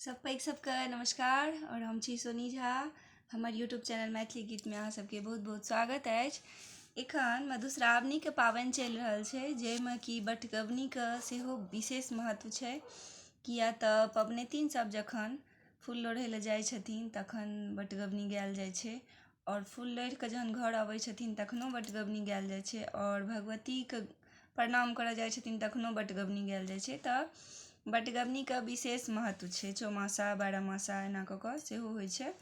सब पैघ सबके नमस्कार आओर हम छी सोनी झा। हमर यूट्यूब चैनल मैथिली गीतमे अहाँ सबके बहुत बहुत स्वागत अछि। एखन मधुश्रावणीके पाबनि चलि रहल छै, जाहिमे कि बटगबनीके सेहो विशेष महत्व छै, किया तऽ पबनैतिन सब जखन फूल लोढ़ै लए जाइ छथिन तखन बटगबनी गायल जाइ छै, आओर फूल लोढ़ि कऽ जहन घर अबै छथिन तखनो बटगबनी गायल जाइ छै, आओर भगवतीके प्रणाम करऽ जाइ छथिन तखनो बटगबनी गायल जाइ छै। तऽ बटगबनीके विशेष महत्व छै। चौमासा बारहमासा एना कऽ कऽ सेहो होइ छै।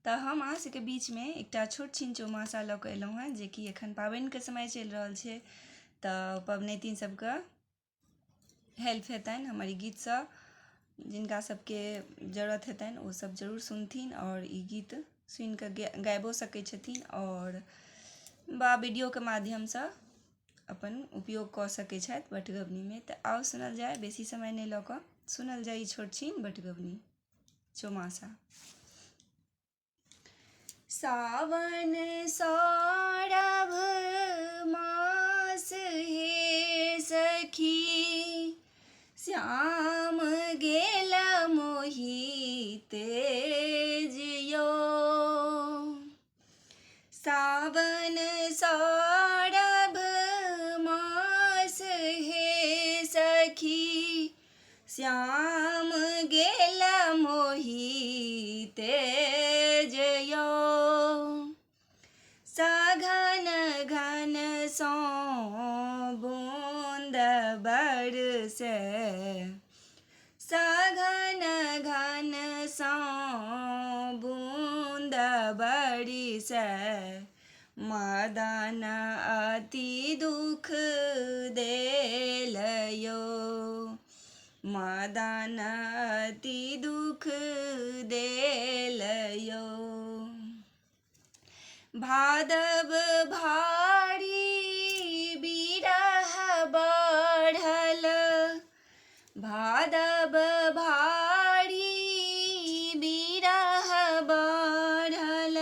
तऽ हम अहाँ सबके बीचमे एकटा छोट छिन चौमासा लऽ कऽ एलहुँ हेँ, जेकि एखन पाबनिके समय चलि रहल छै, तऽ पबनैतिन सबके हेल्प हेतनि हमर ई गीतसँ। जिनका सबके जरूरत हेतनि ओ सब जरूर सुनथिन आओर ई गीत सुनिकऽ गाबिओ सकै छथिन आओर बा वीडियोके माध्यमसँ अपन उपयोग कऽ सकै छथि बटगबनीमे। तऽ आउ सुनल जाय, बेसी समय नहि लऽ कऽ सुनल जाय ई छोट छिन बटगबनी चौमासा। सावन सौरभ मास हे सखी, श्याम गेल मोहि तेजियो। सावन सौरभ मास हे सखी, श्याम गेल मोहि तेजयो। सघन घन सो बूंद बरसे, सघन घन सो बूंद बरसे, मदन अति दुख देलयो, मदन अति दुख देलयो। भादव भारी बिरह बढ़ल, भादव भारी बिरह बढ़ल,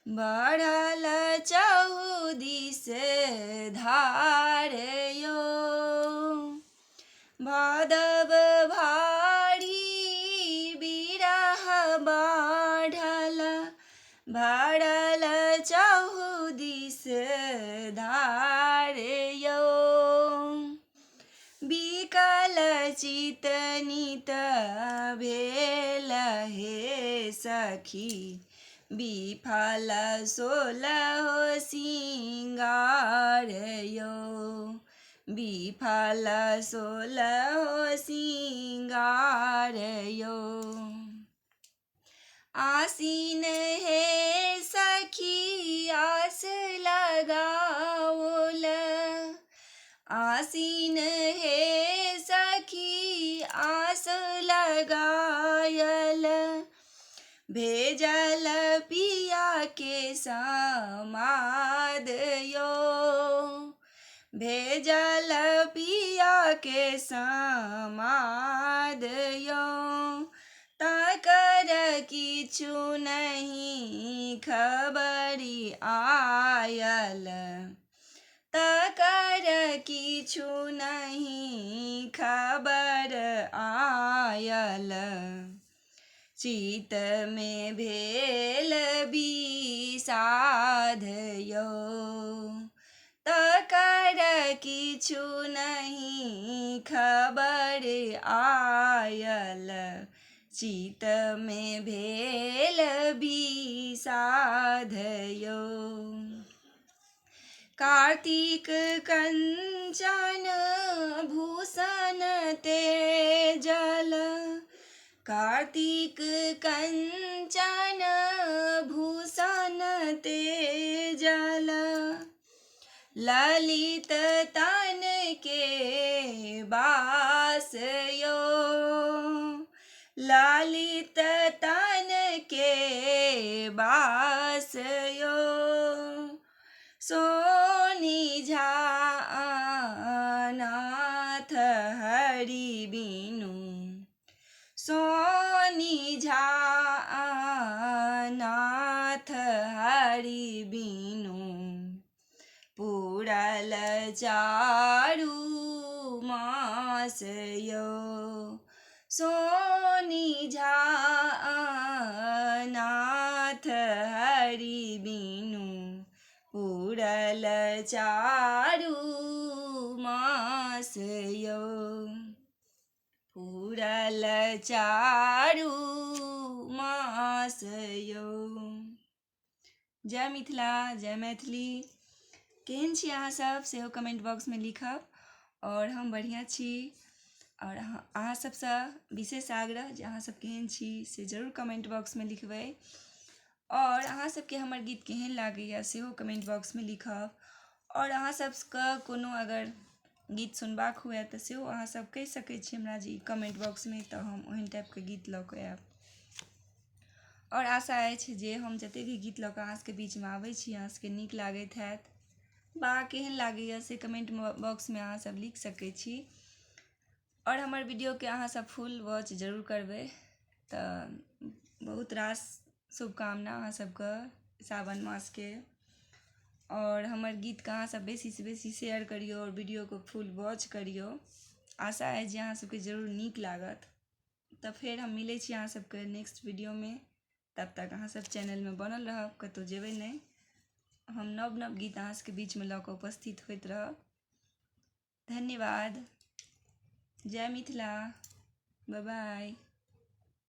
बढ़ल चहु दिस धार यो। भादव भारी बिरह बढ़ल, भरल चहु दिस धार यो। बिकल चित नित भेल हे सखी, विफल सोलह सिंगार यो, विफल सोलह सिंगार यो। आसीन हे सखी आस लगाओल, आसीन हे सखी आस लगायल, भेजल पिया के समाद यो, भेजल पिया के समाद यो। तकर किछु नहि खबरि आयल, तकर किछु नहि खबर आयल, चितमे भेल विषाद यो। तकर किछु नहि खबर आयल, चितमे भेल विषाद यो। कार्तिक कंचन भूषण तेजल, कार्तिक कंचन भूषण तेजल, ललित तन के बास यो, ललित तन के बास यो। सोनी झा अनाथ हरि बिनु, सोनी झा अनाथ हरि बिनु, पूरल चारू मास यो। सोनी सोनी झा अनाथ हरि बिनु पूरल चारू मास यौ, पूरल चारू मास यौ। जय मिथिला, जय मैथिली। केहन छी अहाँसभ सेहो कमेंट बॉक्समे लिखब। आओर हम बढ़िआँ छी। आओर अहाँ सभसँ विशेष आग्रह जे अहाँसभ केहन छी से जरूर कमेंट बॉक्समे लिखबै। आओर अहाँ सभके हमर गीत केहन लागैए सेहो कमेंट बॉक्समे लिखब। आओर अहाँ सभके कोनो अगर गीत सुनबाक हुए तऽ सेहो अहाँ सब कहि सकै छी हमरा जे कमेंट बॉक्समे, तऽ हम ओहन टाइपके गीत लऽ कऽ आयब। आओर आशा अछि जे हम जतेक भी गीत लऽ कऽ अहाँ सबके बीचमे आबै छी अहाँ सबके नीक लागैत हैत। बा केहन लागैए से कमेंट बॉक्समे अहाँ सब लिख सकै छी। आओर हमर वीडियोके अहाँ सब फुल वॉच जरूर करबै। तऽ बहुत रास शुभकामना अहाँ सबके सावन मासके। आओर हमर गीतके अहाँ सब बेसीसँ बेसी शेयर करियौ आओर वीडियोके फुल वॉच करियौ। आशा अछि जे अहाँ सबके जरूर नीक लागत। तऽ फेर हम मिलै छी अहाँ सबके नेक्स्ट वीडियोमे। तब तक अहाँ सब चैनलमे बनल रहब, कतहु जेबै नहि। हम नव नव गीत अहाँ सबके बीचमे लऽ कऽ उपस्थित होइत रहब। धन्यवाद। जय मिथिला। Bye bye.